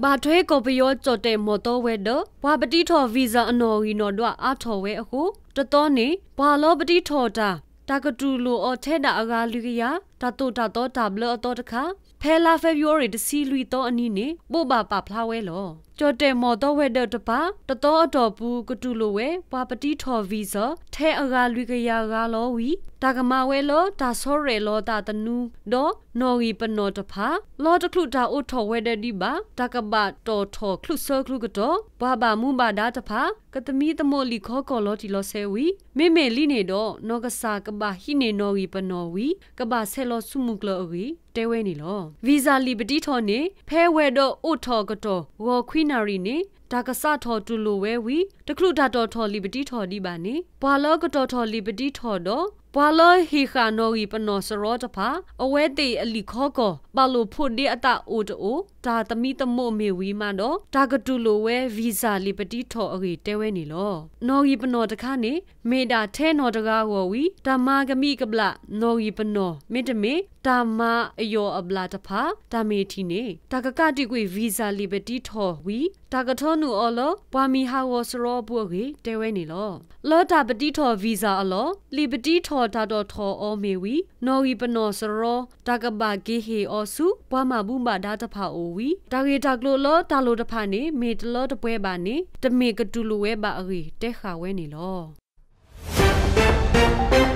ဘၣ်ထွဲကီၢ်ပယီၤ ကၠီၣ်တဲၣ်မီၢ်သီဝဲၤဒၢး ပှၤပတံထီၣ် visa အနီၣ်ဂံၢ်နီၣ်ဒွးအါထီၣ်ဝဲအဃိ တသီန့ၣ် ပှၤလၢပတံထီၣ်တၢ် တၢ်ကတူၢ်လိာ်အီၤထဲဒၣ်အဂၤလွံၢ်ကယၤ တၢ်သိၣ်တၢ်သီတၢ်ဘျၢအသီတခါ ဖဲလါ February တဆံလွံၢ်သီအနံၤန့ၣ် ဘိးဘၣ်ပာ်ဖျါဝဲလီၤ. ကၠီၣ်တဲၣ်မီၢ်သီဝဲၤဒၢးတဖၣ် တသီအတီၢ်ပူၤ ကတူၢ်လိာ်ဝဲ ပှၤပတံထီၣ် visa ထဲအဂၤလွံၢ်ကယၤဂၤလီၤဝံၤ တၢ်ကမၤဝဲလၢ တၢ်ဆီရဲၣ်လီၤသးသနူ ဒီးနီၣ်ဂံၢ်ပနီၣ်တဖၣ် လီတချုးတၢ်အိးထီၣ်ဝဲၤဒၢးဒံးဘၣ် တၢ်ကဘၣ်တီၣ်ထီၣ်ချုးဆၢချုးကတီၢ် ပှၤဘၣ်မူဘၣ်ဒါတဖၣ် ကသမံသမိးလံာ်ခီကီၢ်လီၤတံၢ်လီၤဆဲးဝံၤ မ့မ့ၢ်လံန့ၣ်ဒီး နီၢ်ကစၢ်ကဘၣ်ဟံးန့ၢ်နီၣ်ဂံၢ်ပနီၣ်ဝံၤ ကဘၣ်ဆဲးလီၤဆူမုၢ်ကျၢၤအဂ့ၢ် တဲဝဲန့ၣ်လီၤ. visa လံာ်ပတံထီၣ်န့ၣ် ဖဲဝဲၤဒၢးအိးထီၣ်အကတီၢ် ဂီၤခွံနၣ်ရံၣ်န့ၣ် တၢ်ကစးထီၣ်တူၢ်လိာ်ဝဲဝံၤ တချုးတၢ်တီၣ်ထီၣ်လံာ်ပတံထီၣ်ဒံးဘၣ်န့ၣ် ပှၤလၢကတီၣ်ထီၣ်လံာ်ပတံထီၣ်ဒီး ပှၤလၢဟ့ၣ်ဃာ်နီၣ်ဂံၢ်ပနီၣ်စရီတဖၣ် အဝဲသ့ၣ်အလံာ်ခီကီၢ် ဘၣ်လိာ်ဖိးဒ့အသးအိၣ်တအိၣ် တၢ်သမံသမိးမ့ၢ်ဝံၤမးဒီး တၢ်ကတူၢ်လိာ်ဝဲ visa လံာ်ပတံထီၣ်အဂ့ၢ်တဲဝဲန့ၣ်လီၤ. နီၣ်ဂံၢ်ပနီၣ်တခါန့ၣ် မ့ၢ်ဒၣ်ထဲနီၣ်တဂၤအဂီၢ်ဝံၤ တၢ်မၤကမံးကဘျၣ် နီၣ်ဂံၢ်ပနီၣ် မ့တမ့ၢ် တၢ်မၤအယီၢ်အဘျၣ်တဖၣ် တၢ်မ့ၢ်ထံၣ်န့ၣ် တၢ်ကကးတံာ်ကွံာ် visa လံာ်ပတံထီၣ်ဝံၤ တၢ်ကထၢနုာ်အီၤလၢ ပှၤမံၤဟးဂီၤစရီအပူၤအဂ့ၢ် တဲဝဲန့ၣ်လီၤ. လၢတၢ်ပတံထီၣ် visa အလီၢ် လံာ်ပတံထီၣ်တၢ်တီၣ်ထီၣ်အီၤမ့ၢ်ဝံၤ နီၣ်ဂံၢ်ပနီၣ်စရီ တၢ်ကဘၣ်က့ၤဟ့ၣ်အီၤဆူ ပှၤဘၣ်မူဘၣ်ဒါတဖၣ်အအိၣ်ဝံၤ တၢ်ဂ့ၢ်တၢ်ကျိၤလၢတၢ်လိၣ်တဖၣ်န့ၣ် မ့ၢ်တလၢတပှဲၤဘၣ်န့ၣ် တမ့ၢ်ကတူၢ်လိာ်ဝဲဘၣ်အဂ့ၢ် တဲဃာ်ဝဲန့ၣ်လီၤ.